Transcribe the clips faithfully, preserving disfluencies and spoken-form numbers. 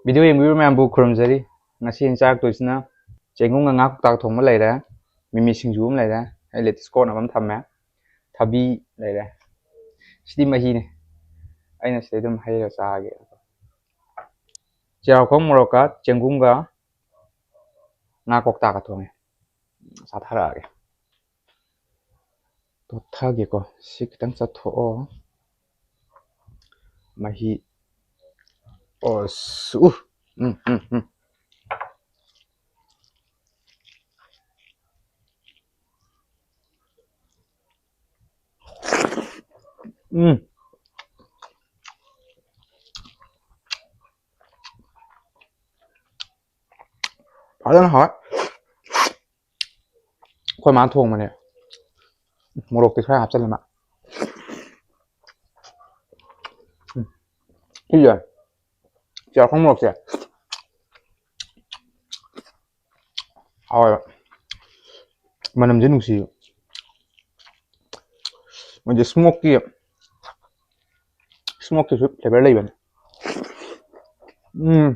Video ꯌꯦꯡꯕꯤꯕ ꯃꯌꯥꯝꯕꯨ ꯈꯨꯔꯨꯝꯖꯔꯤ꯫ ꯉꯁꯤ ꯑꯩꯅ ꯆꯥꯔꯛꯇꯣꯏꯁꯤꯅ ꯆꯦꯡꯒꯨꯝꯒ ꯉꯥ ꯀꯧꯇꯥ ꯊꯣꯡꯕ ꯂꯩꯔꯦ, ꯃꯤꯃꯤ ꯁꯤꯡꯖꯨ ꯑꯃ ꯂꯩꯔꯦ, ꯑꯩ ꯂꯦꯇꯤꯁ ꯀꯣꯠꯅꯕ ꯑꯃ ꯊꯝꯃꯦ, ꯊꯕꯤ ꯂꯩꯔꯦ꯫ ꯁꯤꯗꯤ ꯃꯍꯤꯅꯦ, ꯑꯩꯅ ꯁꯤꯗꯩ ꯑꯗꯨꯝ ꯍꯩꯔ ꯆꯥꯒꯦ꯫ ꯆꯦꯔꯥꯎꯈꯣꯡ ꯃꯣꯔꯣꯛꯀ ꯆꯦꯡꯒꯨꯝꯒ ꯉꯥ ꯀꯧꯇꯥꯒ ꯊꯣꯡꯉꯦ꯫ ꯆꯥꯊꯔꯛꯑꯒꯦ꯫ ꯇꯣꯠꯊꯒꯦꯀꯣ꯫ ꯁꯤ ꯈꯤꯇꯪ ꯆꯠꯊꯣꯛꯑꯣ꯫ ꯃꯍꯤ꯫ ꯑꯁ, ꯎ꯫ ꯎꯝ, ꯎꯝ, ꯎꯝ꯫ ꯎꯝ꯫ ꯐꯖꯅ ꯍꯥꯎꯋꯦ꯫ ꯑꯩꯈꯣꯏ ꯃꯥꯅ ꯊꯣꯡꯕꯅꯦ꯫ ꯃꯣꯔꯣꯛꯇꯤ ꯈꯔ ꯍꯥꯞꯆꯜꯂꯦ ꯃꯥ꯫ ꯎꯝ꯫ ꯁꯤꯁꯦ ꯆꯦꯔꯥꯎꯈꯣꯡ ꯃꯣꯔꯣꯛꯁꯦ ꯍꯥꯎꯋꯦꯕ꯫ ꯃꯅꯝꯁꯦ ꯅꯨꯡꯁꯤꯌꯦ꯫ ꯃꯣꯏꯁꯦ ꯁ꯭ꯃꯣꯛꯀꯤ, ꯁ꯭ꯃꯣꯛꯀꯤꯁꯨ ꯐ꯭ꯂꯦꯕꯔ ꯂꯩꯕꯅꯦ꯫ ꯎꯝ꯫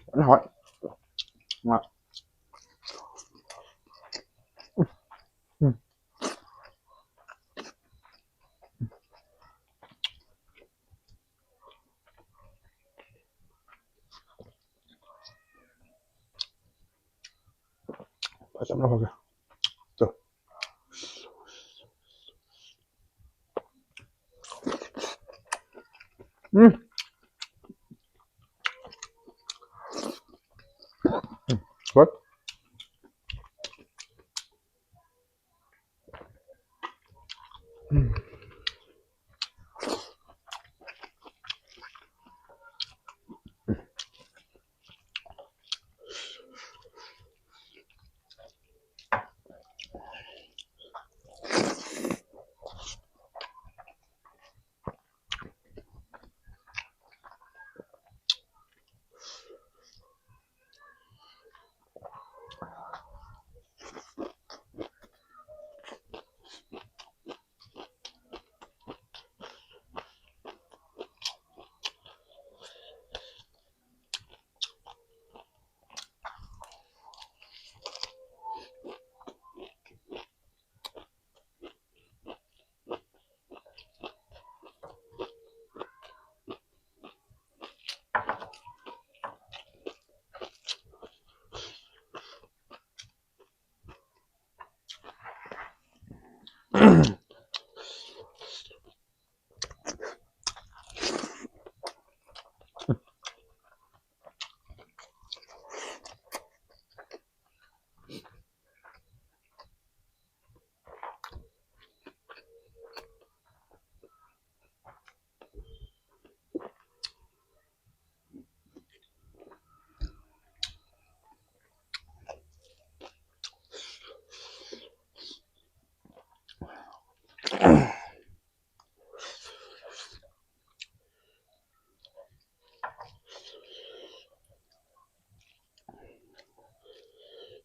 ꯐꯖꯅ ꯍꯥꯎꯋꯦ꯫ ꯉꯥ꯫ ꯎꯝ꯫ ꯐꯖꯅ ꯍꯧꯔꯦ꯫ ꯇꯨ꯫ ꯎꯝ꯫ ꯎꯝ꯫ ꯍꯣꯏ꯫ ꯎꯝ꯫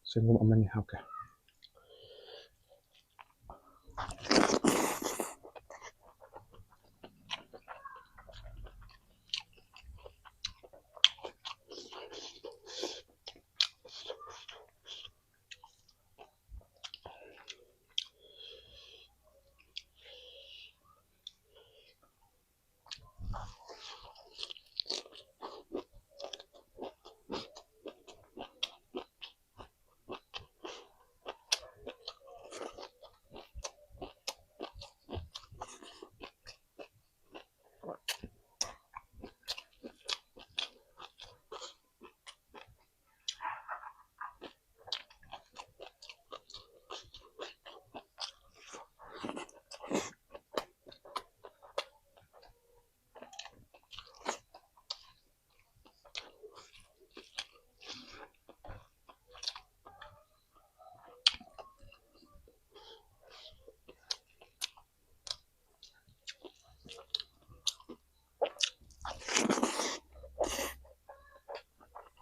ꯆꯦꯡꯒꯨꯝ ꯑꯃꯅꯤ ꯍꯥꯞꯀꯦ꯫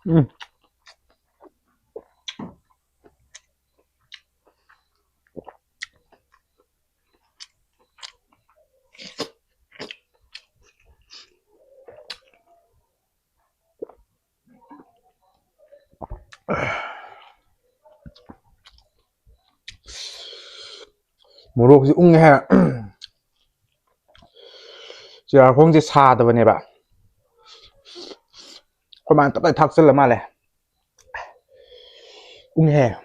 ꯎꯝ꯫ ꯃꯣꯔꯣꯛꯁꯤ ꯎꯪꯉꯦꯍꯦ꯫ ꯆꯨꯖꯥꯛꯈꯣꯡꯁꯦ ꯁꯥꯗꯕꯅꯦꯕ꯫ ꯑꯩꯈꯣꯏ ꯃꯥꯅ ꯇꯞꯇꯥꯏ ꯊꯥꯛꯆꯜꯂ ꯃꯥꯜꯂꯦ꯫ ꯎꯪꯉꯦꯍꯦ꯫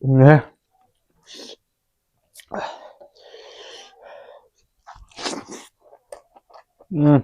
ꯎꯝ꯫ ꯎꯝ꯫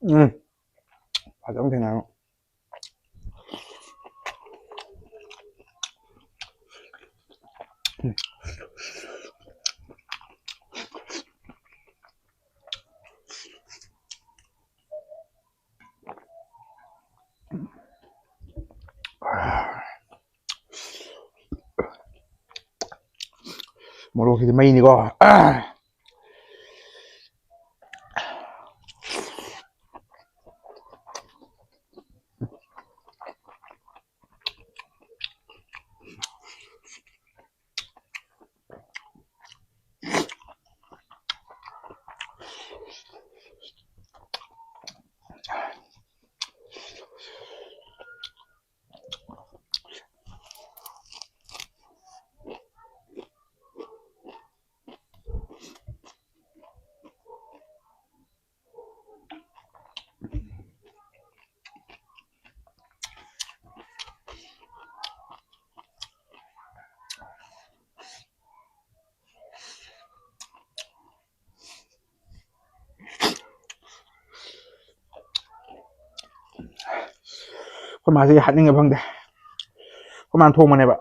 ꯎꯝ꯫ ꯐꯖꯅ ꯊꯦꯡꯅꯔꯣ꯫ ꯃꯣꯔꯣꯛꯁꯤꯗꯤ ꯃꯩꯅꯤꯀꯣ꯫ ꯃꯥꯁꯦ ꯍꯥꯠꯅꯤꯡꯉ ꯐꯪꯗꯦ꯫ ꯑꯩꯈꯣꯏ ꯃꯥꯅ ꯊꯣꯡꯕꯅꯦꯕ꯫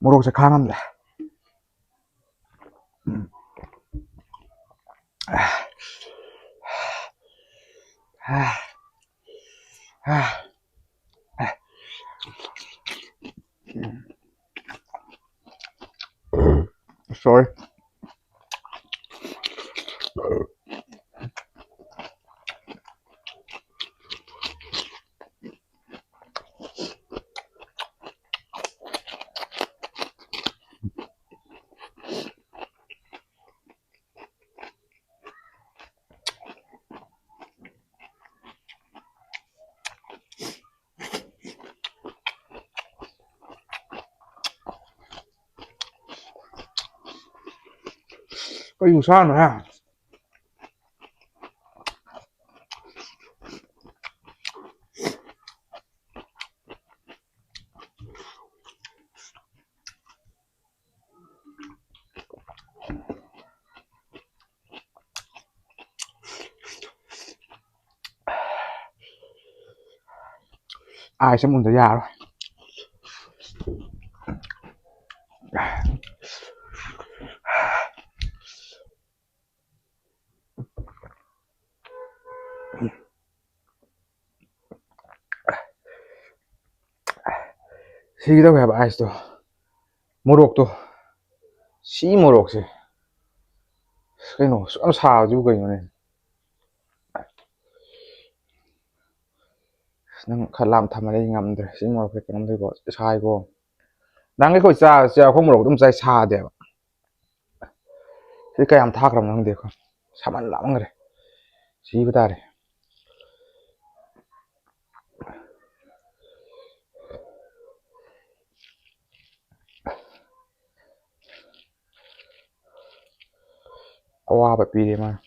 ꯃꯣꯔꯣꯛꯁꯦ ꯈꯥꯡꯉꯝꯗ꯭ꯔꯦ꯫ ꯎꯝ꯫ Sorry. ꯀꯩ ꯈꯨꯁꯥꯅꯣꯍꯦ? ꯑꯥꯏꯁ ꯑꯃ ꯎꯟꯗ ꯌꯥꯔꯣꯏ꯫ ꯁꯤꯒꯗꯧꯔꯦ ꯍꯥꯏꯕ ꯑꯥꯏꯁꯇꯣ꯫ ꯃꯣꯔꯣꯛꯇꯣ꯫ ꯁꯤ ꯃꯣꯔꯣꯛꯁꯦ꯫ ꯀꯩꯅꯣ ꯑꯁꯨꯛ ꯌꯥꯝ ꯁꯥꯕꯁꯤꯕꯨ ꯀꯩꯅꯣꯅꯦ? ꯑꯁ, ꯅꯪ ꯈꯔ ꯂꯥꯞꯅ ꯊꯝꯃꯗꯤ ꯑꯩ ꯉꯝꯗ꯭ꯔꯦ꯫ ꯁꯤ ꯃꯣꯔꯣꯛꯁꯦ ꯀꯩꯅꯣꯝ ꯇꯧꯏꯀꯣ꯫ ꯁꯥꯏꯀꯣ꯫ ꯅꯍꯥꯟꯒꯩ ꯑꯩꯈꯣꯏ ꯆꯥ-, ꯆꯥ-, ꯑꯩꯈꯣꯏ ꯃꯣꯔꯣꯛ ꯑꯗꯨꯝ ꯆꯥꯏ, ꯁꯥꯗꯦꯕ꯫ ꯁꯤ ꯀꯌꯥꯝ ꯊꯥꯛꯈ꯭ꯔꯕꯅꯣ ꯈꯪꯗꯦ꯫ ꯁꯥꯃꯟ ꯂꯥꯛꯃꯟꯈ꯭ꯔꯦ꯫ ꯁꯤꯕ ꯇꯥꯔꯦ꯫ ꯑꯋꯥꯕ ꯄꯤꯔꯦ ꯃꯥꯅ꯫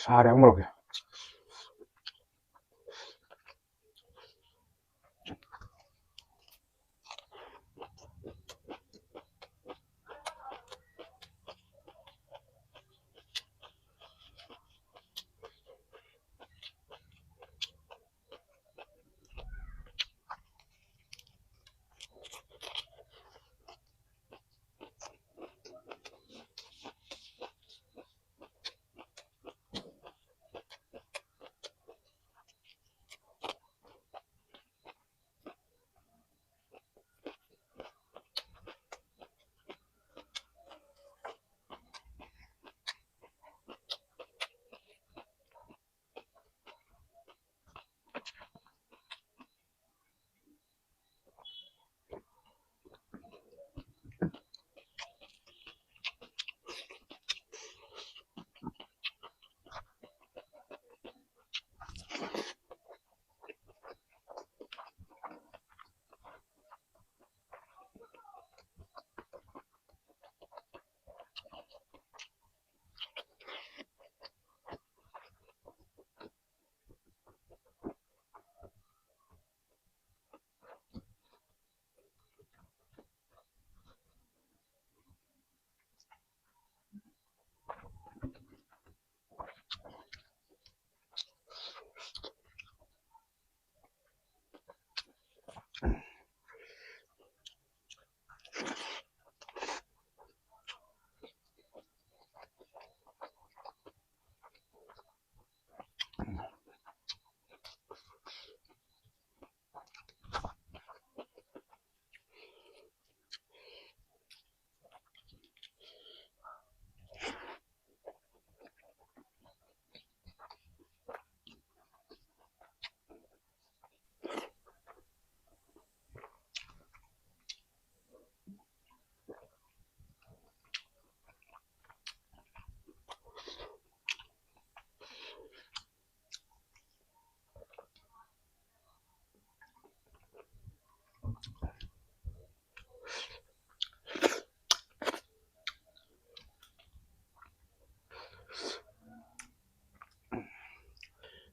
ꯁꯥꯔꯦ ꯑꯃꯨꯛ ꯃꯣꯔꯣꯛꯁꯦ꯫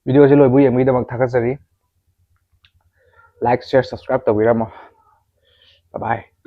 Video ꯑꯁꯤ ꯂꯣꯏꯕꯨ ꯌꯦꯡꯕꯒꯤꯗꯃꯛ ꯊꯥꯒꯠꯆꯔꯤ꯫ Like, share, subscribe ꯇꯧꯕꯤꯔꯝꯃꯣ꯫ Bye bye.